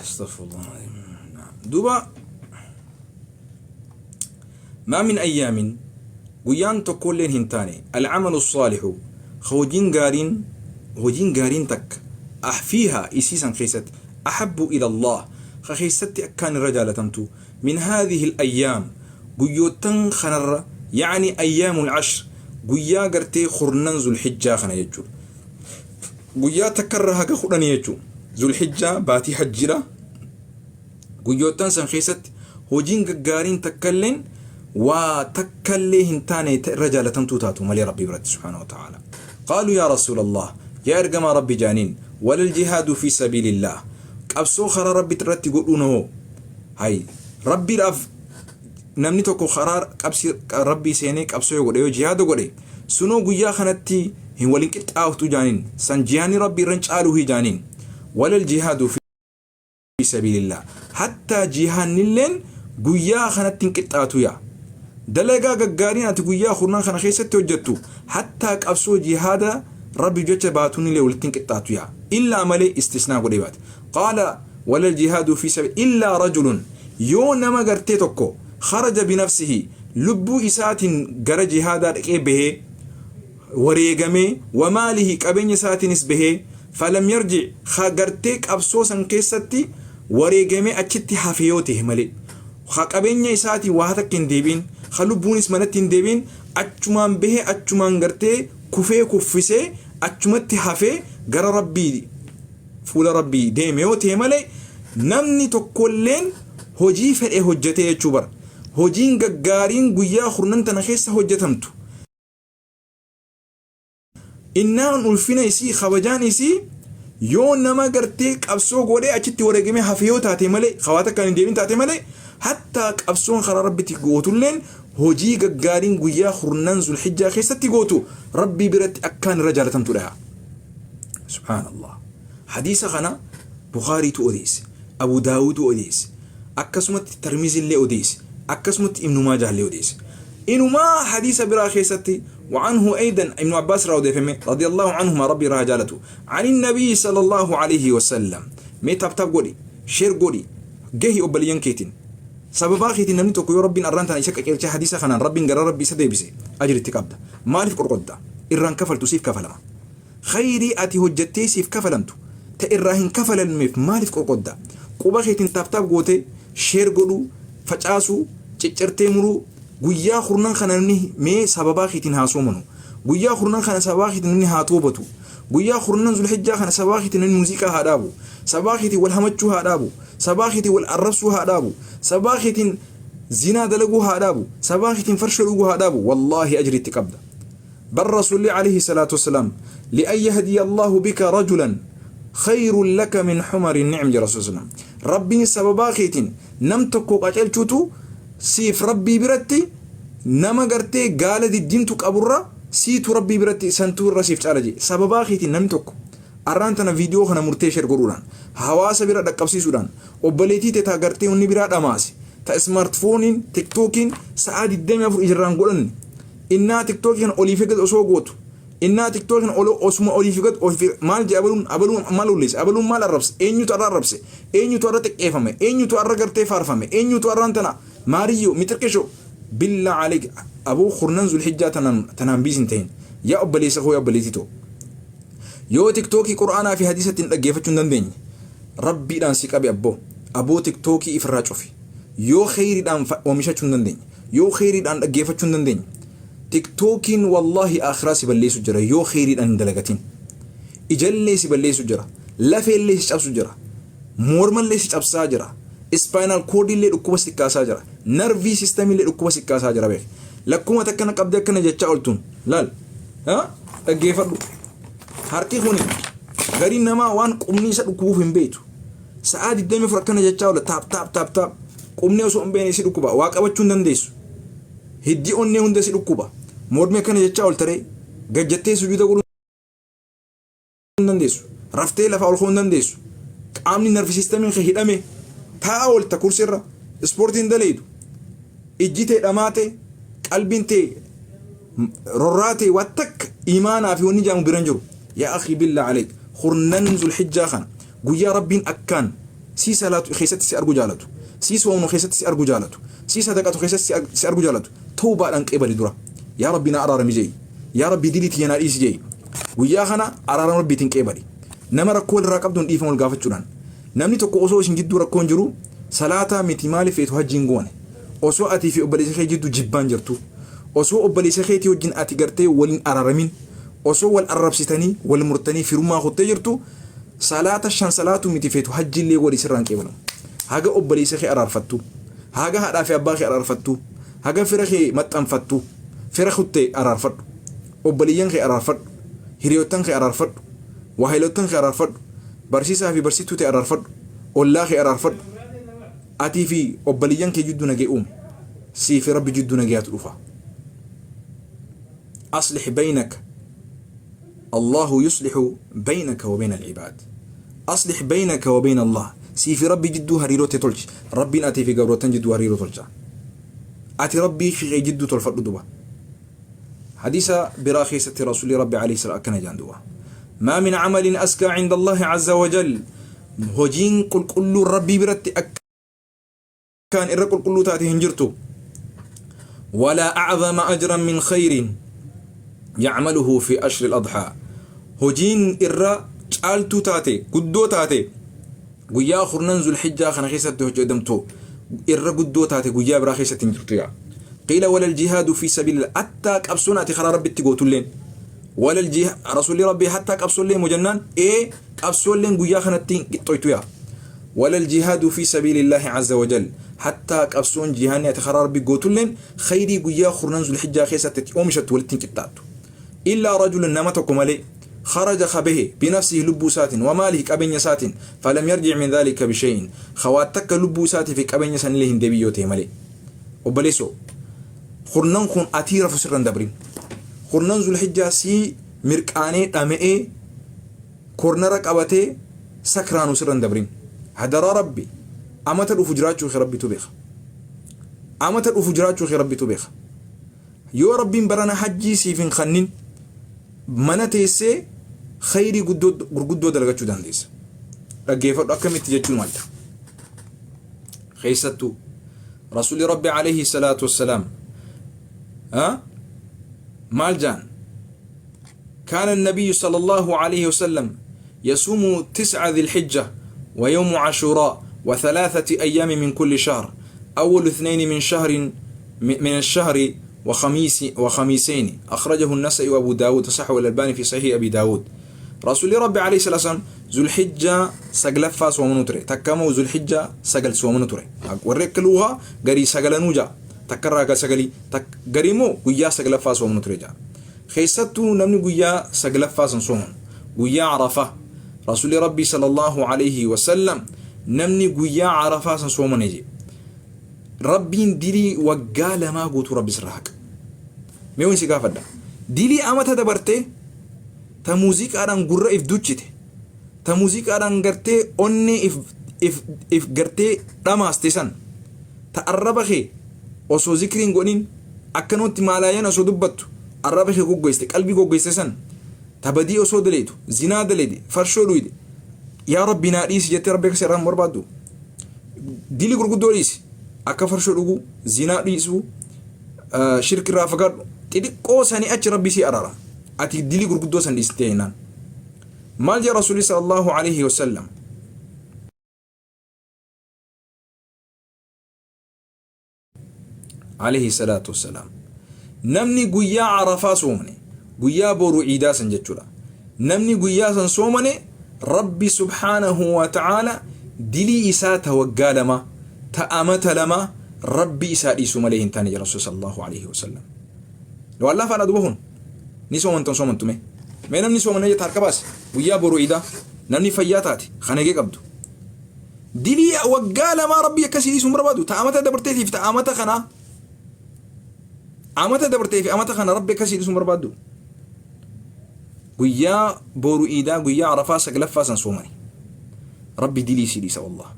Astaghfirullah. Duuba ما من أيام, guyyaan tokkolleen hin taane, العمل الصالح, hojiin gaariin, hojiin gaariin takka, فيها, isiisan keessatti, أحب إلى الله, ka keessatti akkaan irra jaalatamtu, من هذه الأيام, guyyoottan kanarra, يعني أيام العشر, guyyaa gartee kurnan Zulhijjaa kana jechuudha. Guyyaa takkarra haga 10 jechuudha. Zulhijjaa baatii hajjiidha. Guyyoottan san keessatti hojiin gaggaariin takkalleen waa takkallee hin taane irra jaalatamtuu taatu malee Rabbii biratti سبحانه وتعالى. قالوا يا رسول الله, yaa ergamaa Rabbi jaaniin, ولا الجهاد في سبيل الله, qabsoo karaa Rabbi irratti godhuun hoo? Hay, Rabbiidhaaf namni tokko karaa qabsi Rabbii seenee qabsoo yoo godhe, yoo jihaada godhe, sunoo guyyaa kanatti hin waliin qixxaaftu jaaniin. San jihaanni Rabbii irra caaluu jaaniin. ولا الجهاد في سبيل الله, hattaa jihaannilleen guyyaa kanatti hin qixxaatu. Yaa dalagaa gaggaariin ati guyyaa kurnaan kana keessatti hojjettu, hattaa qabsoo jihaada Rabbi jecha baatuunillee walitti hin qixxaatu. Yaa illaa malee istisnaa godhee baate. قال ولا الجهاد في سبيل إلا رجل, yoo nama gartee tokko, خرج بنفسه, lubbuu isaatiin gara jihaadaa dhaqee bahee wareegamee, وماله, qabeenya isaatiinis bahee, فلم يرجع, gartee qabsoo san keessatti wareegamee achitti hafe yoo ta'e malee, ha qabeenya isaatiin waa takka hin deebiin, ha lubbuunis manatti hin deebiin, achumaan bahee, achumaan gartee kufee kuffisee achumatti hafee gara Rabbii, fuula Rabbii deeme yoo ta'e malee, namni tokkolleen hojii fedhe hojjetee jechuu bara, hojiin gaggaariin guyyaa kurnan tana keessa hojjetamtu innaan ulfina isii, kabajaan isii, yoo nama gartee qabsoo godhee achitti wareegamee hafe yoo taate malee, hawaa takkaan hin deemin taate malee, hattaa qabsoon karaa Rabbitti gootulleen, hojii gaggaariin guyyaa kurnan Zulhijjaa keessatti gootu Rabbii biratti akkaan irra jaalatamtudha. Subhaanallah. Hadiisa kana Bukaariitu odeesse, Abu Daawudu odeesse, akkasumatti Tarmizillee odeesse, akkasumatti Ibnu Maajaallee odeesse. Inumaa hadiisa biraa keessatti, وعنه أيضا, ابن عباس رضي رضي الله عنهما, ربي رجالته, عن النبي صلى الله عليه وسلم. Mee tap tap godhi, share godhi, gahi obboleeyyan keetiin. Sababaa keetiin namni tokko yoo Rabbiin arraan tana isa qajeelcha, hadiisa kanaan Rabbiin gara Rabbii isa deebise, ajritti qabda. Maaliif qorqodda? Irraan kafaltu, siif kafalama. Khayrii ati hojjettee siif kafalamtu ta irraa hin kafalamneef maaliif qorqodda? Quba keetiin tap tap gootee share godhuu, facaasuu, ciccirtee muruu. Guyyaa kurnan kana namni mee sababaa keetiin haa soomanu, guyyaa kurnan kana sababaa keetiin namni haa toobatu, guyyaa kurnan Zulhijjaa kana sababaa keetiin namni muuziqaa haa dhaabu, sababaa keetiin wal hamachuu haa dhaabu, sababaa keetiin wal arrabsuu haa dhaabu, sababaa keetiin zinaa dalaguu haa dhaabu, sababaa keetiin farshoo dhuguu haa dhaabu. Wallaahi ajriitti qabda. بل رسول عليه الصلاة والسلام لأن يهدي الله بك رجلا خير لك من حمر النعم يا رسول الله. ربي sababaa keetiin nam tokko qacelchuutu siif Rabbii biratti nama gartee gaala diddiimtu qaburra siitu Rabbii biratti santuu irra siif caala jee. Sababaa keetiin namni tokko arraan tana viidiyoo kana murtee share godhuudhaan, hawaasa bira dhaqqabsiisuudhaan, obboleettii ta'e gartee wanni biraa dhamaase, ta smartphoneiin TikTokiin sa'aa 24 ijirraan godhanne, innaa TikTokii kana olii fi gad osoo gootu, innaa TikTokii kana osuma olii fi gad maal jee, abaluun, abaluun maal olleesse, abaluun maal arrabse, eenyutu arra arrabse, eenyutu arra xiqqeeffame, eenyutu arra gartee faarfame, eenyutu arraan tana maariyyoo mixirqisho. بالله عليك aboo, kurnan Zulhijjaa tanaan tanaan biisin ta'in. Yaa obboleessa koo, yaa obboleettii too, yoo TikTokii Qur'aanaa fi hadiisatti hin dhaggeeffachuu hin dandeenye, Rabbiidhaan si qabe abboo, aboo, TikTokii ifirraa cufi. Yoo kheyriidhaan oomishachuu hin dandeenye, yoo kheyriidhaan dhaggeeffachuu hin dandeenye, TikTokiin wallaahi akhiraa si balleessu jira. Yoo kheyriidhaan hin dalagatin, ijallee si balleessu jira, lafeellee si cabsu jira, mormallee si cabsaa jira, spinal cordiillee dhukkuba si kaasaa jira, nerve systemiillee dhukkuba si kaasaa jira. Beek lakkuma takkana qabdee akkana jechaa ooltuun laal dhaggeeffadhu. Harki kuni gariin namaa waan qubni isa dhukkubuuf hin beektu. Sa'aa 24 akkana jechaa oola, tap tap tap tap. Qubni osoo hin beekne si dhukkuba, waa qabachuu hin dandeessu, hiddi onnee hunda si dhukkuba, mormi akkana jechaa ooltaree gajjattee sujuuda godhuu hin dandeessu, raftee lafa ol ka'uu hin dandeessu. Qaamni nerve systemiin kee hidhame taa'a oolta kursiirra, ispoortiin daleedu, ijji tee dhamaate, qalbiin tee rorraate, waan takka imaanaa fi wanni jaamu biran jiru. يا أخي بالله عليك, kurnan Zulhijjaa kana guyyaa Rabbiin akkaan Sii salaatu keessatti si argu jaalatu. Sii soomnu keessatti si argu jaalatu. Sii sadaqatu keessatti si argu jaalatu. Tawbaadhaan qeebali dura. Yaa Rabbi na araarami je'i. Yaa Rabbi dilii tiyya naa dhiisi je'i. Guyyaa kana araarama Rabbiitiin qeebali. Nama rakkoo walirraa qabduun dhiifama wal gaafachuudhaan. Namni tokko osoo isin jidduu rakkoon jiru salaataa miti maaliif feetu hajji hin goone. Osoo atii fi obboleessa kee jidduu jibbaan jirtu. Osoo obboleessa keetii wajjin ati gartee wal hin araaramin. Osoo wal arrabsitanii wal murtanii firummaa kuttee jirtu salaata shan salaatuu miti feetu hajji illee godhi sirraan qeebalamu. Haga obboleessa kee araarfattu. Haga haadhaa fi abbaa kee araarfattu. Haga fira kee maxxanfattu. Fira kutte araarfadhu. Obboleeyyan kee araarfadhu. Hiriyoottan kee araarfadhu. Waahilottan kee araarfadhu. Barsiisaa fi barsiiftuu tee araarfadhu. Ollaa kee araarfadhu. Atii fi obboleeyyan kee jidduu nagee uume. Sii fi Rabbi jidduu nageetu dhufa. أصلح بينك الله يصلح بينك وبين العباد. أصلح بينك وبين الله. Sii fi Rabbi jidduu hariiroo tee tolchi. Rabbiin atii fi gabrootan jidduu hariiroo tolcha. Ati Rabbii kee jidduu tolfadhu duba. Hadiisa biraa keessatti Rasuulli Rabbi عليه السلام akkana jaan duba. ما من عمل أزكى عند الله عز وجل, hojiin qulqulluu Rabbii biratti akkaan irra qulqulluu taate hin jirtu, ولا أعظم أجرا من خير يعمله في عشر الأضحى, hojiin irra caaltuu taate, guddoo taate, guyyaa kurnan Zulhijjaa kana keessatti hojjetamtu irra guddoo taate guyyaa biraa keessatti hin jirtu yaa. قيل ولا الجهاد في سبيل الله, حتى qabsoon ati karaa Rabbitti gootulleen, ولا الجهاد rasuulli Rabbii حتى qabsoollee mujannaan ee qabsoolleen guyyaa kanatti hin qixxoytu yaa. ولا الجهاد في سبيل الله عز وجل, حتى qabsoon jihaanni ati karaa Rabbi gootulleen khayrii guyyaa kurnan Zulhijjaa keessatti itti oomishattu walitti hin qixxaattu. إلا رجل, nama tokko malee, خرج ka bahe, بنفسه lubbuu isaatiin, وماله qabeenya isaatiin, فلم يرجع من ذلك بشيء, ka waa takka lubbuu isaatii fi qabeenya sanillee hin deebi'in yoo ta'e malee. Obboleessoo, kurnan kun atii rafu sirra hin dabrin. Kurnan Zulhijjaa sii mirqaanee dhama'ee kornara qabatee sakraanu sirra hin dabrin. Hadaraa Rabbi, amata dhufu jiraachuu kee Rabbitu beeka. Amata dhufu jiraachuu kee Rabbitu beeka. Yoo Rabbiin barana hajjii siif hin kannin, mana teessee khayrii gurguddoo dalagachuu dandeessa. Dhaggeeffadhu, akkamitti jechuun malta. Keessattuu Rasuulli Rabbi عليه الصلاة والسلام maal jaan? كان النبي صلى الله عليه وسلم يصوم تسع ذي الحجة ويوم عاشوراء وثلاثة أيام من كل شهر، أول اثنين من شهر من الشهر وخميس وخميسين. أخرجه النسائي وأبو داود، وصححه الألباني في صحيح أبي داود. Rasuulli Rabbi عليه الصلاة والسلام Zulhijjaa saglaffaa soomanu ture. Takkamoo Zulhijjaa 9 soomanu ture. Warri akka luuhaa garii sagalanuu ja'a. Takkarraa ga sagalii, garii immoo guyyaa saglaffaa soomanu ture ja'a. Keessattuu namni guyyaa saglaffaa san soomanu, guyyaa Arafaa, Rasuulli Rabbii صلى الله عليه وسلم namni guyyaa Arafaa san soomane je. Rabbiin dilii waggaa 2 guutuu Rabbi sirraa haqa. Mee waan si gaafadha. Dilii amata dabartee ta muuziqaadhaan gurra if duchite, ta muuziqaadhaan gartee onnee if gartee dhamaaste san, ta arraba kee osoo zikriin godhin akkanumatti maalaayan osoo dubbattu arraba kee goggoyste, qalbii goggoyste san, ta badii osoo daleetu, zinaa daleede, farshoo dhuyde, yaa Rabbi naa dhiisi jettee Rabbi akkasii irraa hin barbaaddu. Dilii gurguddoo dhiisi, akka farshoo dhuguu, zinaa dhiisuu, shirki irraa fagaadhu, xixiqqoo sanii achi Rabbi sii araara. Ati dilii gurguddoo san dhiistee jennaan. Maal jedha Rasuulli صلى الله عليه وسلم؟ عليه الصلاة والسلام namni guyyaa Arafaa soomane, guyyaa boru iidaa san jechuudha, namni guyyaa san soomane, Rabbi سبحانه وتعالى dilii isaa ta waggaa 2, ta amata 2 Rabbi isaa dhiisuu malee hin taane jedha Rasuul صلى الله عليه وسلم. Waan lafaadha duba kun. Ni soomantan soomantu? Mee namni soomane jetta harka baase. Guyyaa boru iidaa namni fayyaa taate kanagee qabdu, dilii waggaa 2 Rabbi akkasii dhiisuu hin barbaadu. Ta amata dabarteetiif ta amata kanaa, amata dabartee fi amata kana Rabbi akkasii dhiisuu hin barbaaddu. Guyyaa boru iidaa, guyyaa Arafaa saglaffaa san soomani, Rabbi dilii sii dhiisa والله.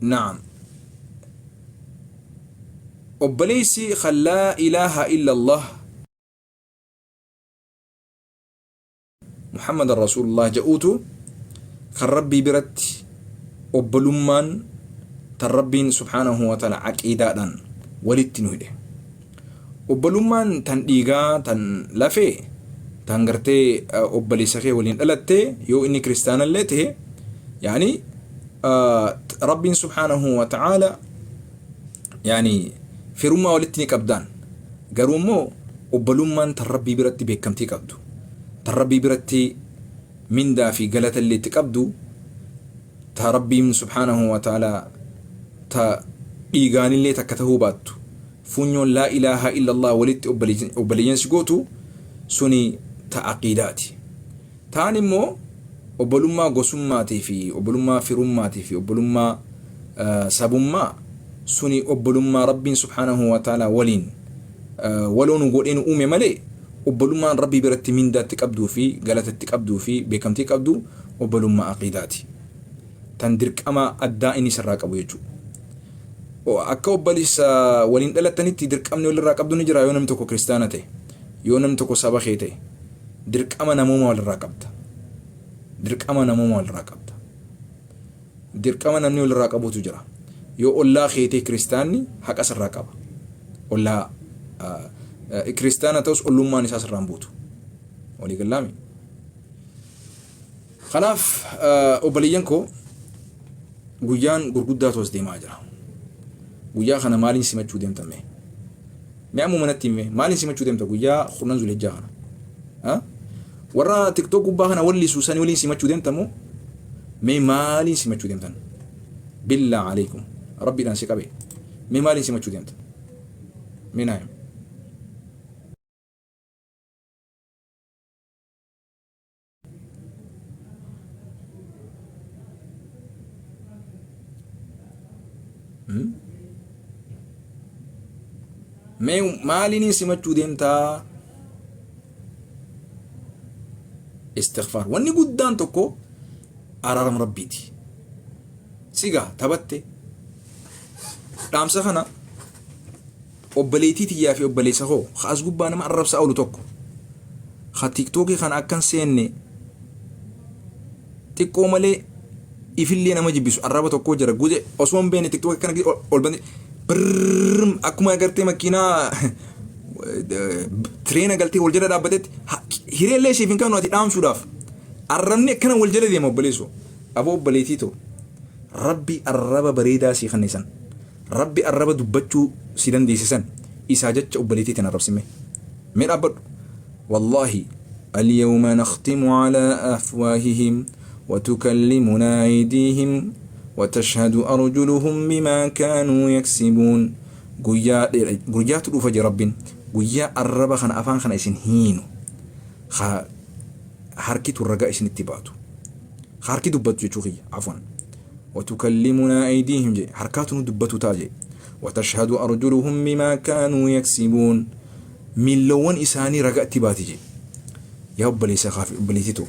نعم, obboleessi kan لا إله إلا الله Muhammadan Rasuulullah ja'uutu kan Rabbii biratti obbolummaan tan Rabbiin subhaanahu wa ta'ala aqiidaadhaan walitti nu hidhe. Obbolummaan tan dhiigaa tan lafee tan gartee obboleessa kee waliin dhalatte yoo inni kiristaanallee ta'e, yaani Rabbiin subhaanahu wa ta'ala yaani firummaa walitti ni qabdaan. Garuu immoo obbolummaan tan Rabbii biratti beekamtii qabdu, tan Rabbii biratti mindaa fi galata illee itti qabdu, ta Rabbiin subhaanahu wa ta'ala ta dhiigaanillee takka tahuu baattu, funyoon laa ilaaha illallah walitti obboleeyyan si gootu suni ta aqiidaati. Taan immoo obbolummaa gosummaatii fi obbolummaa firummaatii fi obbolummaa sabummaa suni obbolummaa Rabbiin subhaanahu wa ta'ala waliin waloo nu godhee nu uume malee, obbolummaan Rabbii biratti mindaatti qabduu fi galatatti qabduu fi beekamtii qabdu obbolummaa aqiidaati. Tan dirqama addaa inni sirraa qabu jechuudha. Akka obboleessa waliin dhalattanitti dirqamni walirraa qabdu ni jira. Yoo namni tokko kiristaana ta'e, yoo namni tokko saba kee ta'e, dirqama namooma walirraa qabda. Dirqama namooma walirraa qabda. Dirqama namni walirraa qabutu jira. Yoo ollaa kee ta'e kiristaanni, haqa sirraa qaba. Ollaa kiristaana ta'us ollummaan isaa sirraan buutu. Walii gallaami. Kanaaf obboleeyyan koo, guyyaan gurguddaatu as deemaa jira. Guyyaa kana maaliin simachuu deemtan mee? Mee ammuma natti himi, maaliin simachuu deemta guyyaa 10 Zulhijjaa kana? Warra TikTok gubbaa kana wallisu sanii waliin simachuu deemta moo? Mee maaliin simachuu deemtan? Billaa alaikum. Rabbiidhaan si qabe. Mee maaliin simachuu deemta? Mee naa himi. Mee maaliin simachuu deemtaa? Istighfaar. Wanni guddaan tokko araarama Rabbiiti. Sigaa taphatte dhaamsa kana obboleettii tiyyaa fi obboleessa koo ka as gubbaa nama arrabsaa oolu tokko, ka tiktookii kana akkan seenne xiqqoo malee ifillee nama jibbisu arraba tokko jira. Guze osoo hin beekne tiktookii akkana ol bane, birrrm, akkuma agartee makiinaa tireena galtee wal jala dhaabbatetti hireellee siif hin kennu ati dhaamsuudhaaf arrabni akkana wal jala deema. Obboleessoo, aboo obboleettii too, Rabbi arraba bareedaa sii kenne san, Rabbi arraba dubbachuu si dandeesse san, isaa jecha obboleettii tana arrabsin. Mee mee dhaabbadhu. Wallaahi, alyawma nakhtimu alaa afwaahihim watukallimunaa aydiihim watashhadu arjuluhum bimaa kaanuu yaksibuun. Guyyaa guyyaatu dhufa je Rabbiin, guyyaa arraba kana, afaan kana isin hiinu, ka harkitu ragaa isinitti baatu, harki dubbatu jechuu kiyya, afwan. Watukallimunaa aydiihim je, harkaatu nu dubbatu ta'a je. Watashhadu arjuluhum bimaa kaanuu yaksibuun, miillawwan isaanii raga itti baati je. Yaa obboleessa kaafi obboleettii too,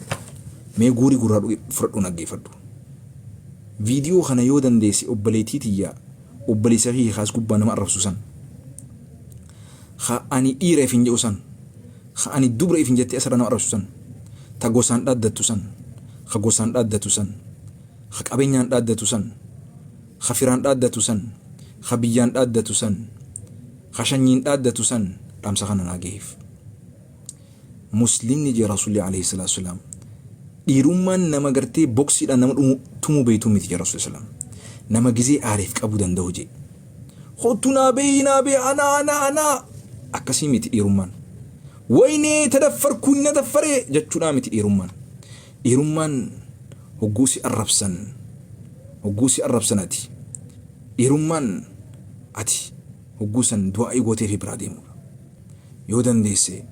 mee guuri gurraa fudhadhu, dhaggeeffadhu viidiyoo kana yoo dandeesse. Obboleettii tiyyaa, obboleessa kiyya kaas gubbaa nama arrabsu san, ka ani dhiira ifin jedhu san, ka ani dubra ifin jettee asirra nama arrabsu san, ta gosaan dhaaddattu san, ka gosaan dhaaddatu san, ka qabeenyaan dhaaddatu san, ka firaan dhaaddatu san, ka biyyaan dhaaddatu san, ka shanyiin dhaaddatu san, dhaamsa kana naa gaheef. Muslimni, jee Rasuulli alayhi salaatu wasalaam, dhiirummaan nama gartee boksiidhaan nama dhumu tumuu beektuu miti jee Rasuulli salaam. Nama gizee aareef qabuu danda'u jee. Kottu naa beeyi, naa beeyi, anaa, anaa, anaa, akkasii miti dhiirummaan. Waynee tadaffarkuun na daffaree jechuudhaa miti dhiirummaan. Dhiirummaan hogguu si arrabsan, hogguu si arrabsan ati, dhiirummaan ati hogguu san du'aa'ii gootee fi biraa deemuudha. Yoo dandeesse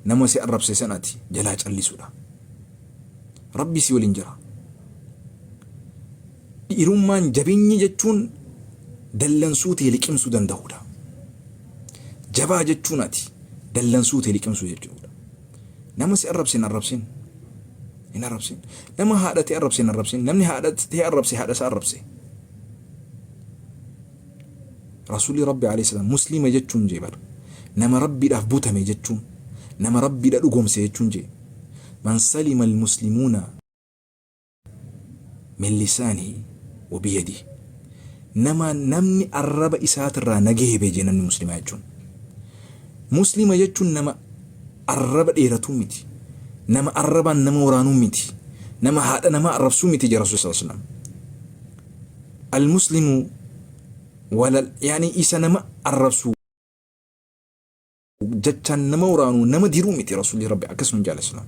nama si arrabse san ati jalaa callisuudha. Rabbi si waliin jira. Dhiirummaan, jabeenyi jechuun dallansuu tee liqimsuu danda'uudha. Jabaa jechuun ati dallansuu tee liqimsuu jechuudha. Nama si arrabse hin arrabsin. Hin arrabsin. Nama haadha tee arrabse hin arrabsin. Namni haadha tee arrabse haadha isaa arrabse. Rasuulli Rabbi alayhi salaam muslima jechuun jee bar. Nama Rabbiidhaaf butame jechuun, nama Rabbiidha dhugoomse jechuun jee. Man salima al-muslimuuna min lisaanihi wa biyadihi. Nama namni arraba isaatirraa nagahe bee jee namni muslimaa jechuun. Muslima jechuun nama arraba dheeratuu miti. Nama arrabaan nama waraanuu miti. Nama haadha namaa arrabsuu miti jee Rasuul sallallahu alaihi wasallam. Al-muslimu wala yani isa nama arrabsu jachaan nama waraanuu nama diruu miti Rasuulli Rabbi akkas nun jaala islaam.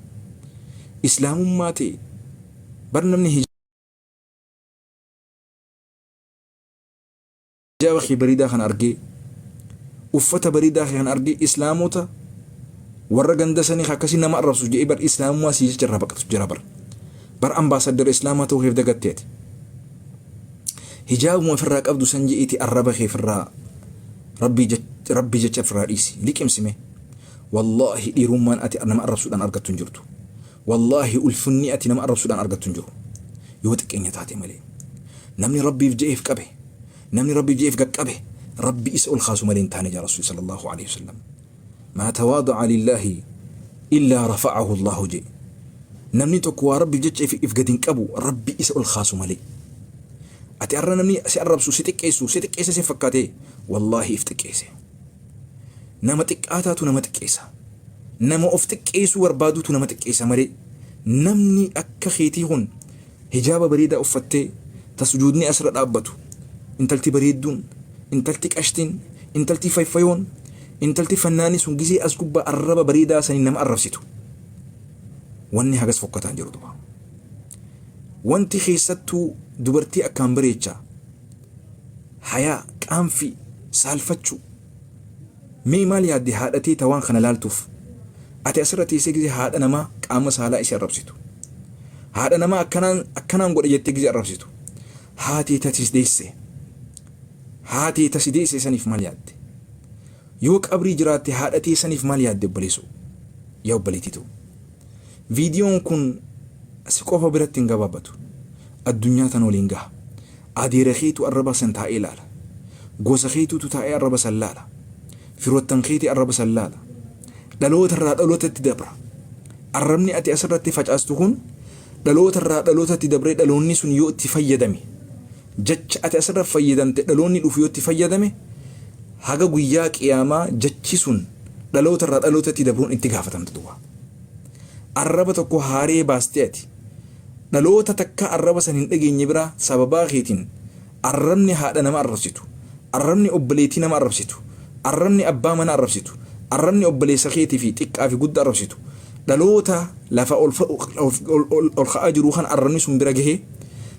Islaamummaa ta'e bar namni hijaaba kee bareedaa kana argee uffata bareedaa kee kana argee islaamota warra ganda sanii akkasii nama arrabsu jedhee bar islaamummaa sii jecha irraa baqatu jira bar. Bar ambaasaddara islaamaa ta'uu keef dagatteeti. Hijaabuma ofirraa qabdu san je'iiti arraba kee ofirraa rabbii rabbii jecha ofirraa dhiisi liqimsi mee. Wallaahi dhiirummaan ati nama arrabsuudhaan argattu hin jirtu. Wallaahi ulfinni ati nama arrabsuudhaan argattu hin jiru. Yoo xiqqeenya taate malee. Namni rabbiif je'eef qabe, namni rabbiif je'eef gaqqabe, rabbi isa ol kaasu malee hin taane jaa Rasuulli sallallahu alaihi wasallam. Maa tawaada'a lillaahi illaa rafa'ahu Allaahu je'e. Namni tokko waa Rabbiif jecha if gad hin qabu Rabbi isa ol kaasu malee. Ati arra namni si arrabsu si xiqqeessu si xiqqeesse si fakkaatee wallaahi if xiqqeesse. Nama xiqqaataatu nama xiqqeessa. Nama of xiqqeessuu barbaadutu nama xiqqeessa malee namni akka keetii kun hijaaba bareedaa uffattee ta sujuudni asirra dhaabbatu intalti bareedduun intalti qashtiin intalti fayfayoon intalti fannaanni sun gizee as gubbaa arraba bareedaa saniin nama arrabsitu wanni hagas fokkataan jiru duba wanti keessattuu dubartii akkaan bareecha hayaa qaanfii saalfachuu Mee maal yaadde haadha tee ta waan kana laaltuuf? Ati asirra teessee gizee haadha namaa qaama saalaa isii arrabsitu. Haadha namaa akkanaan akkanaan godhe jettee gizee arrabsitu. Haatee ta si deesse. Haatee ta si deesse saniif maal yaadde? Yoo qabrii jiraatte haadha tee saniif maal yaadde obboleessoo? Yaa obboleettii too. Viidiyoon kun si qofa biratti hin gabaabbatu. Addunyaa tana waliin gaha. Adeera keetu arraba san taa'ee laala. Gosa keetutu taa'ee arraba san laala. Firoottan keetii arraba san laala. Dhaloota irraa dhalootatti dabra. Arrabni ati asirratti facaastu kun dhaloota irraa dhalootatti dabree dhaloonni sun yoo itti fayyadame jecha ati asirra fayyadamte dhaloonni dhufu yoo itti fayyadame haga guyyaa qiyaamaa jechi sun dhaloota irraa dhalootatti dabruun itti gaafatamta duuba. Arraba tokko haaree baastee ati dhaloota takkaa arraba san hin dhageenye biraa sababaa keetiin arrabni haadha nama arrabsitu, arrabni obboleettii nama arrabsitu, arrabni abbaa mana arrabsitu, arrabni obboleessa keetii fi xiqqaa fi guddaa arrabsitu dhaloota lafa ol ol ka'aa jiruu kan arrabni sun bira gahee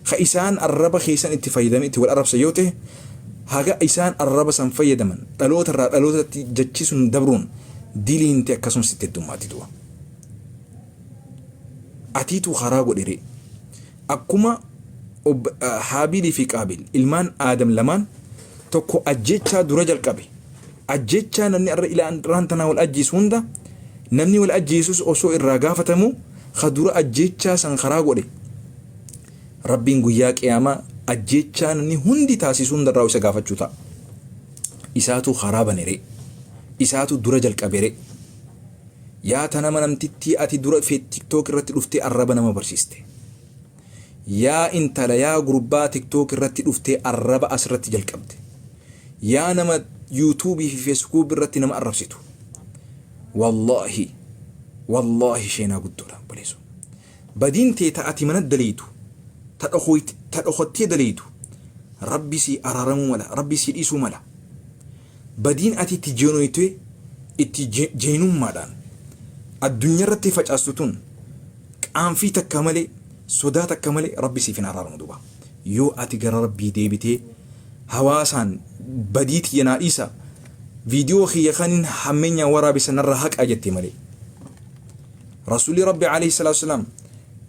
ka isaan arraba keessan itti fayyadamee itti wal arrabsan yoo ta'e haga isaan arraba san fayyadaman dhaloota irraa dhalootatti jechi sun dabruun diliin tee akkasuma sitti heddummaatti du'a. Atiitu karaa godhe ree. Akkuma Haabilii fi Qaabil ilmaan Aadam lamaan tokko ajjechaa dura jalqabe. Ajjechaa namni arra ilaan tanaa wal ajjeesu hunda namni wal ajjeesus osoo irraa gaafatamu ka dura ajjechaa san karaa godhe. Rabbiin guyyaa qiyaamaa ajjechaa namni hundi taasisu hundarraa isa gaafachuu ta'a. Isaatu karaa bane ree. Isaatu dura jalqabe ree. Yaa ta nama namtittii ati dura tiktok irratti dhuftee arraba nama barsiiste. Yaa intala yaa gurbaa tiktok irratti dhuftee arraba asirratti jalqabde. Yaa nama yuutuubii fi feesbuuk irratti nama arrabsitu. Wallaahi wallaahi sheenaa guddoodha obboleessoo. Badiin tee ta ati mana daleeytu ta dhokottee daleeytu rabbi sii araaramuu mala rabbi sii dhiisuu mala. Badiin ati itti jeenooytee itti jeenummaadhaan addunyarratti facaastu tun qaanfii takka malee sodaa takka malee rabbi siif hin araaramu duuba. Yoo ati gara rabbii deebitee hawaasaan badii tiyya naa dhiisa viidiyoo kiyya kanin hammeenyaan waraabessa narraa haqaa jette malee. Rasuulli Rabbi alayhi salaatu wasalaam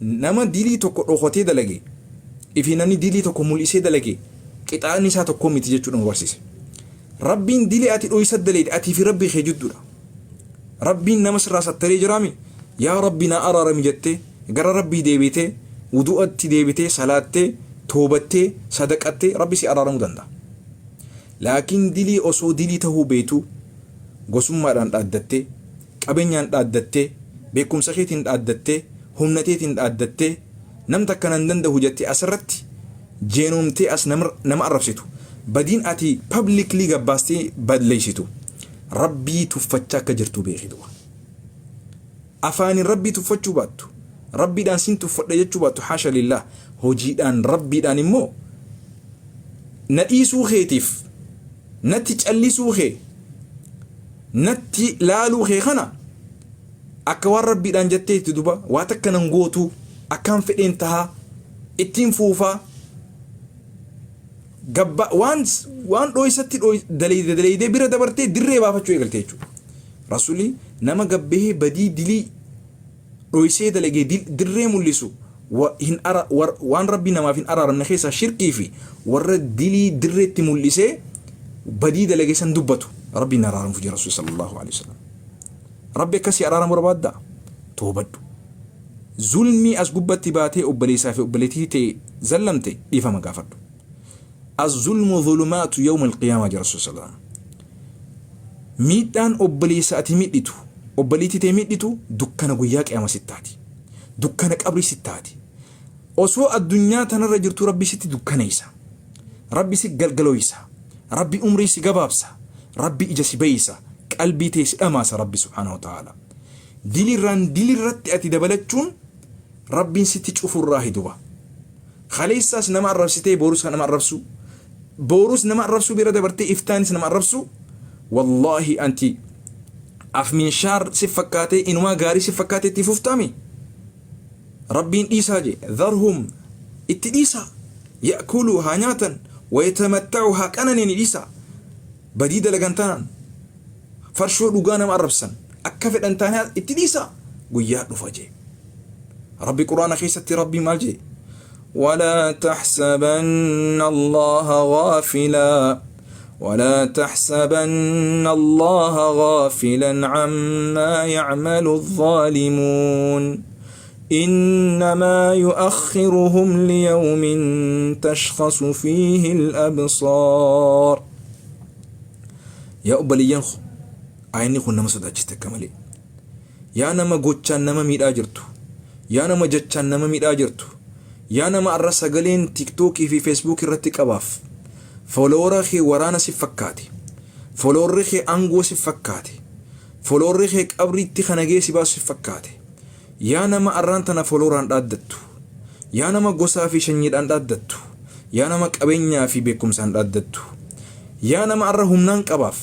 nama dilii tokko dhokatee dalage ifi namni dilii tokko mul'isee dalage qixaanni isaa tokko miti jechuudha nu barsiise. Rabbiin dilii ati dhoysa daleyde atii fi Rabbii kee jidduudha. Rabbiin nama sirraa sattaree jiraami yaa Rabbi naa araarami jettee gara Rabbii deebitee wudu'atti deebitee salaattee toobattee sadaqattee Rabbi si araaramuu danda'a. Laakiin dilii osoo dilii tahuu beektuu gosummaadhaan dhaaddattee qabeenyaan dhaaddattee, beekumsa keetiin dhaaddattee, Humna teetiin dhaaddattee nam takka nan dandahu jettee asirratti jeenomtee as nama arrabsitu, badiin ati publicly gabbaastee balleeysitu, Rabbii tuffachaa akka jirtu beeki duba. Afaanin Rabbii tuffachuu baattu, Rabbiidhaan sin tuffadha jechuu baattu, haasha lillaah, hojiidhaan Rabbiidhaan immoo na dhiisuu keetiif, natti callisuu kee, natti laaluu kee kana akka waan Rabbiidhaan jetteetti duba waa takka nan gootuu, akkaan fedheen tahaa, ittiin fuufaa, gabba waan waan dhooysatti daleeyde daleeydee bira dabartee dirree baafachuu eegalte jechuudha. Rasuulli nama gabbahee badii dilii dhooysee dalagee dirree mul'isu hin ara waan Rabbi namaaf hin araaramne keessaa shirkii fi warra dilii dirreetti mul'isee badii dalage san dubbatu Rabbi hin araaramuuf jira Rasuulli sallallahu alaihi wasallam. Rabbi akkasii araaramu barbaaddaa? Toobadhu. Zulmii as gubbatti baatee obboleessaa fi obboleettii ta'e zallamte dhiifama gaafadhu. Az-zulmu zulumaatu yawma al-qiyaamaa jira Rasuulli sallallahu alaihi wasallam. Miidhaan obboleessa ati miidhitu, obboleettii ta'e miidhitu dukkana guyyaa qiyaama sittaati. Dukkana qabrii sittaati. Osoo addunyaa tanarra jirtu Rabbi sitti dukkaneessa. Rabbi si galgalooysa. Rabbi umrii si gabaabsa. Rabbi ija si bayisa. Qalbii tee si dhamaasa Rabbi subhaanahu wa ta'ala. Dilirraan dilirratti ati dabalachuun Rabbiin sitti cufurraa hiduba. Kaleessaas nama arrabsitee boorus kan nama arrabsuu. Boorus nama arrabsuu bira dabartee iftaanis nama arrabsuu. Wallaahi anti afminshaar si fakkaatee inumaa gaarii si fakkaatee itti fuftaami. Rabbiin dhiisaa jee. Dharhum itti dhiisaa. Ya'kuluu haa nyaatan. Wayatamatta'u haa qananiini dhiisaa. Badii dalagan tanaan farshoo dhugaa nama arrabsan akka fedhan taanee itti dhiisaa, guyyaa dhufa jee. Rabbi Quraana keessatti Rabbi maal jee? ولا تحسبن الله غافلا ولا تحسبن الله غافلا عما يعمل الظالمون إنما يؤخرهم ليوم تشخص فيه الأبصار. Yaa obboleeyyan koo, aayanni kun nama sodaachiste akka malee. Yaa nama gochaan nama miidhaa jirtu, yaa nama jechaan nama miidhaa jirtu, yaa nama arra sagaleen TikTokii fi Facebookii irratti qabaaf follower kee waraana si fakkaate, followerri kee aangoo si fakkaate, followerri kee qabriitti kana geessi baasu si fakkaate, yaa nama arraan tana followeraan dhaaddattu, yaa nama gosaa fi shanyiidhaan dhaaddattu, yaa nama qabeenyaa fi beekumsaan dhaaddattu, yaa nama arra humnaan qabaaf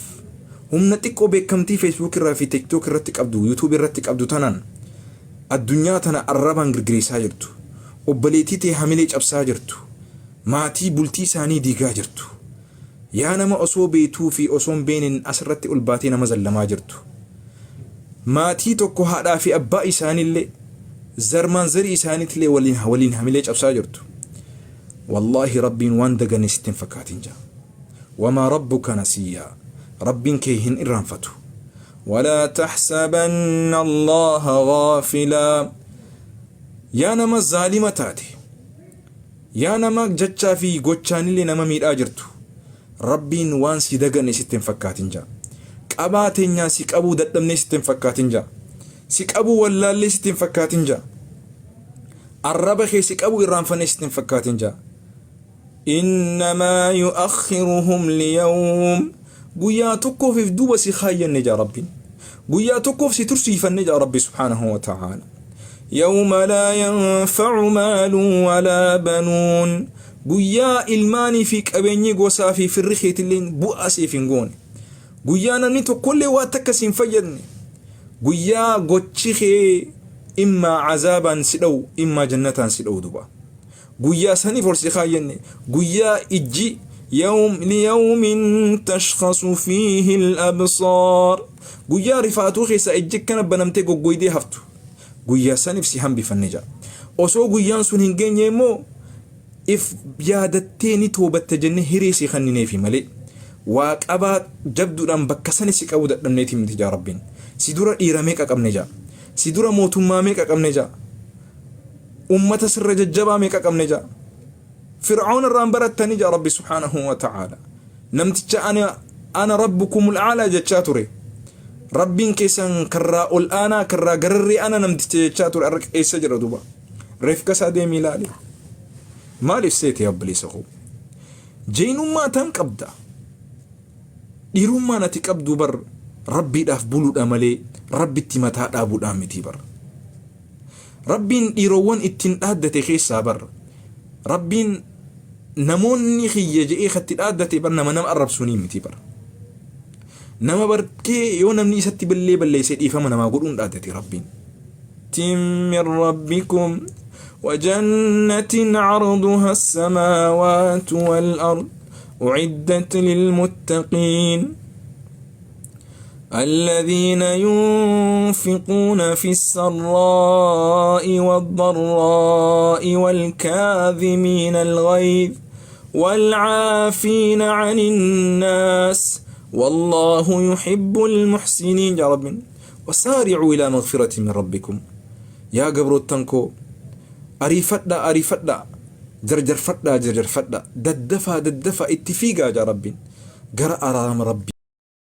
humna xiqqoo beekamtii Facebook irraa fi TikTok irratti qabdu, YouTube irratti qabdu tanaan addunyaa tana arrabaan girgiriisaa jirtu, obboleettii ta'e hamilee cabsaa jirtu, maatii bultii isaanii diigaa jirtu, yaa nama osoo beetuu fi osoo hin beenen asirratti ol baatee nama zallamaa jirtu, maatii tokko haadhaa fi abbaa isaaniillee zarmaan zarii isaaniitillee waliin waliin hamilee cabsaa jirtu, wallaahi Rabbiin waan daganne sitti hin fakkaatin jaa. Wamaa rabbuka nasiyyaa, Rabbiin kee hin irraanfatu. Walaa taxsabanna Allaha gaafilaa. Yaa nama zaalima taate, yaa nama jechaa fi gochaanillee nama miidhaa jirtu, Rabbiin waan si daganne sitti hin fakkaatin jaa. Qabaa teenyaan si qabuu dadhabnee sitti hin fakkaatin jaa. Si qabuu wallaallee sitti hin fakkaatin jaa. Arraba kee si qabuu irraanfannee sitti hin fakkaatin jaa. Innamaa yu'akhiruhum liyawm, guyyaa tokkoof if duuba si kaayyanne jaa Rabbiin. Guyyaa tokkoof si tursiifanne jaa Rabbi subhaanahu wa ta'aala. Yawma laa yanfa'u maalun walaa banuun, guyyaa ilmaanii fi qabeenyi gosaa fi firri keetilleen bu'aa siif hin goone. Guyyaa namni tokkollee waa takka si hin fayyadne. Guyyaa gochi kee immaa azaabaan si dha'u, immaa jannataan si dha'u duba. Guyyaa saniif ol si kaayyanne, guyyaa ijji yawm liyawmin tashkhasu fiihi al-absaar, guyyaa rifaatuu keessaa ijji akkana banamtee goggoydee haftu, guyyaa saniif si hambifanne jedha. Osoo guyyaan sun hin geenye immoo if yaadattee ni toobatta jennee hiree si kennineefi malee waa qabaa jabduudhaan bakka sani si qabuu dadhabneeti miti jaa Rabbiin. Si dura dhiira meeqa qabne jaa. Si dura mootummaa meeqa qabne jaa. Ummata sirra jajjabaa meeqa qabne jaa. Fir'aawna irraan barattanii jaa Rabbi subhaanahu wa ta'aala. Namticha ana rabbukumul a'laa jechaa ture. Rabbiin keessan karraa ol aanaa karraa gararree ana namticha jechaa ture har'a eessa jira duba? Reefka isaa deemii ilaali. Maaliif seete yaa obboleessa koo? Jeenummaa tan qabda. Dhiirummaan ati qabdu bar Rabbiidhaaf buluudha malee Rabbitti mataa dhaabuudhaan miti bar. Rabbiin dhiirowwan ittiin dhaaddate keessaa bar Rabbiin namoonni kiyya je'ee katti dhaaddate bar nama nama arrabsuunii miti bar. Nama barkee yoo namni isatti billee balleessee dhiifama namaa godhuun dhaaddate Rabbiin. من ربكم وجنة عرضها السماوات والأرض أعدت للمتقين الذين ينفقون في السراء والضراء والكاظمين الغيظ والعافين عن الناس والله يحب المحسنين. يا رب وسارعوا إلى مغفرة من ربكم. Yaa gabroottan koo, ariifadhaa, ariifadhaa, jarjarfadhaa, jarjarfadhaa, daddafaa, daddafaa, itti fiigaa jaa Rabbiin gara araarama Rabbii.